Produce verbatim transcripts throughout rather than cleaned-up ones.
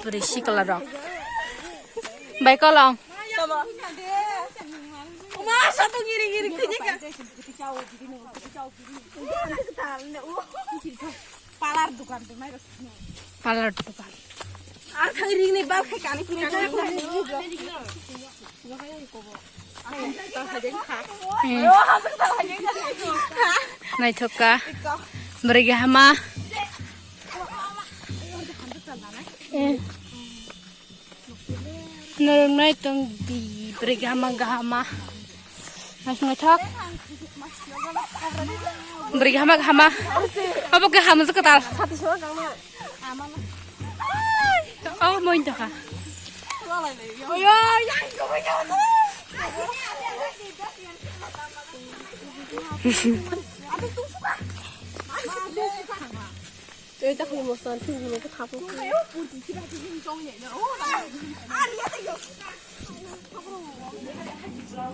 Bwrwi sikla rok. Bai kolong. Palar dukan. Palar dukan. Ar khai ring ni bal khai kani kini. Hmm. Naithok kha. Bwrwi kahama. Norok nai tong di bwrwi kahama kahama. Naithok. Bwrwi kahama kahama. Abo kaham se kwtal. Oh, moin tokha.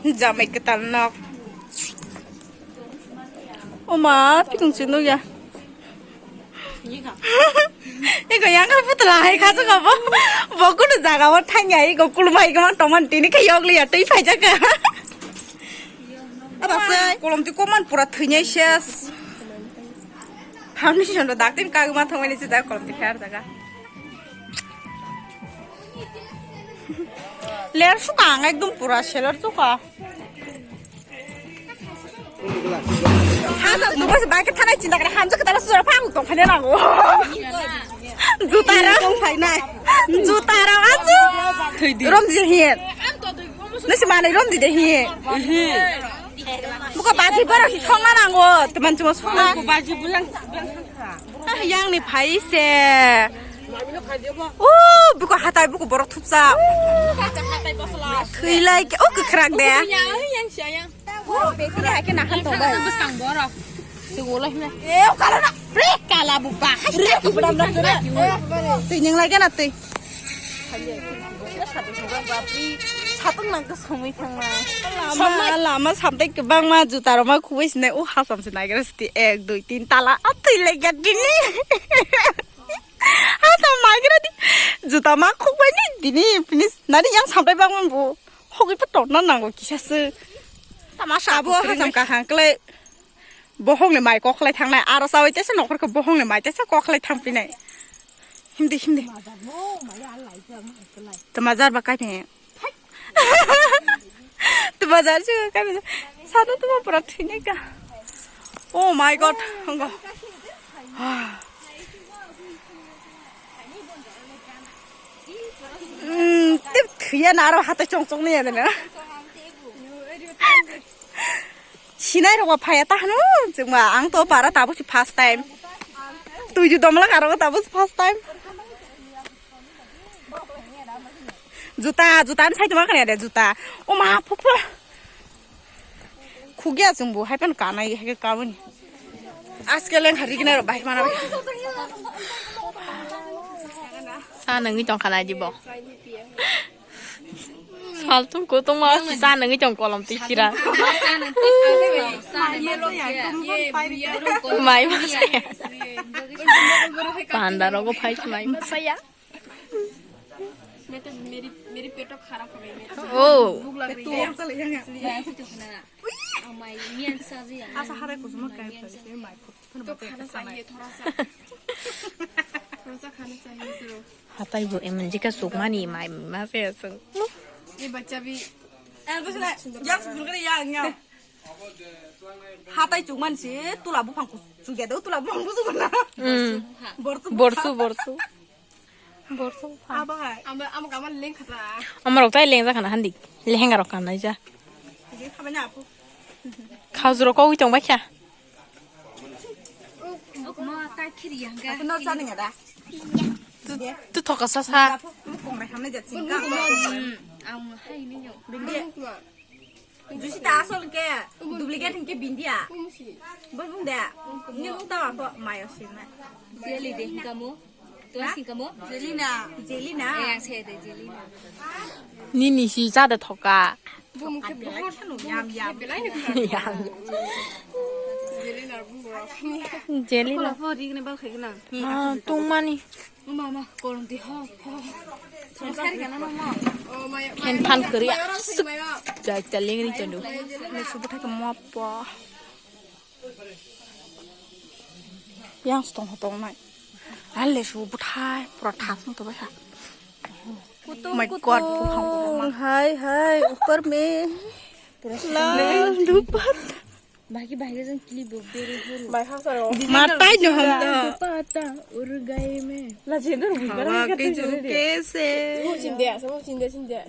Jamai kwtal nok. Oma, pikung chwng nukya. Iko yang kha putla hai kha jaka bo. Bo kuno jaga o thangya, iko kulumai ko man tongman tini khe yokliya twi phaijak kha. Aba se kolom ti koman pura thwinai ses. Foundation do daktin kagma thongmani se jaga kolom ti phar jaga. Ler suka ang ekdom pura seler suka. Hasa tu bas bai ke thanai chinta kare hamsa ke tala sura phang tong phane nango. Juta ra tong phainai. Juta ra asu. Rom di hiye. Nasi manai rom di de hiye. Buka baji bara hi songna nango. Teman cuma songna. Baji bulang bulang thangkha. Ah, yang ni phai se. Oh, buku hatai buku borok thupsa. Thwilai ke, oh, kwkhwrang de. Oh, bekri hai ke nahan tong bai. Bwskang borok. Sugulai hme. Eh, kala na. Bre, kala bu bahai. Bre, kubram na kere. Twi nyeng lai ke na twi. Satung nang ke somoi thang na. Lama, lama sampai kebang ma juta rok ma khubui sinai. Oh, hasam se naigra sti ek, dui, tin tala. Ah, twi lai ke dini. Asa maigra di. Juta ma khukbai ni dini finish. Nani yang sampai bang man bu. Hogwi pa tonna nango kisa se. Tama sabo hasam kahang klai. Bohong ni mai kok khlai thangnai. Aro sawi tesa nokhor khe bohong ni mai tesa kok khlai thang pinai. Himdi, himdi. Tama jar ba kai phe. Tuma jar chu ka. Sadu tuma pura thini ka. Oh my God. Honggo. Hmm, tip thuya na aro hata chong chong ni ya na. Sinai rok phaya ta hanu chuma ang to para tabu si first time. Tui ju domla karo tabu si first time. Juta, juta ni side ma kanya de juta. O ma phu phu. Khugya chwng bo hai phano kanai hai khe kaboni. Aske leng hari gina ro bai mana bai. Sa nangwi tong khanai di bo. Saltum kutung ma sa nangwi tong kolom ti sira. Mai ma sa. Panda rogo phai mai ma sa ya. मैं तो मेरी मेरी पेट खराब हो गई है। Oh. भूख लग रही है। Asa harai kusuma kai phai mai. तो खाना चाहिए थोड़ा सा। थोड़ा सा खाना चाहिए जरूर। Hatai bo eman jika sukmani mai ma se asung. ये बच्चा भी Hatai chukmani se tula buphang chukya do tula buphang chukna. Mm. Borsu borsu. Borsu. Abo hai. Amo amo kamal leng khata. Amarok tai leng jakana handi. Lehenga rok kanai ja. Khajuro kogwi tong baikha. Aku no chani ngada. Tu thoka sasa. Kong bai hamne jatsin ka. Ang hai ni yo. Jusi ta asol ke duplicate hingke bindia. Bol bung de. Ni bung ta ko mayo sima. Jelly de hingka mo. To singka mo. Jelly na. Jelly na. Eh, ang se de jelly na. Nini si cha da thoka. Bum ke bohor. Yam yam. Yam. Jelly na bum. Jelly na. Kola pho ri gini bal khai gini. Ah, tungmani. Mama, mama, kolom di ho, ho. Sanskar gana mama. Hen phan kari asuk. Jai taling ri chandu. Lesu buthai ka mopo. Yang stong ho tong nai. Lesu buthai pura thas to bai ha. My God, buphang buphang. Hai, hai, upar me. Lal dupat. Bagi bagi jeng kili bo bere huru. Bai ha saro. Matai no ham da. Pata ur gaye me. La jendar bujara. Hawa ke jo kaise. Chindia, samo chindia, chindia.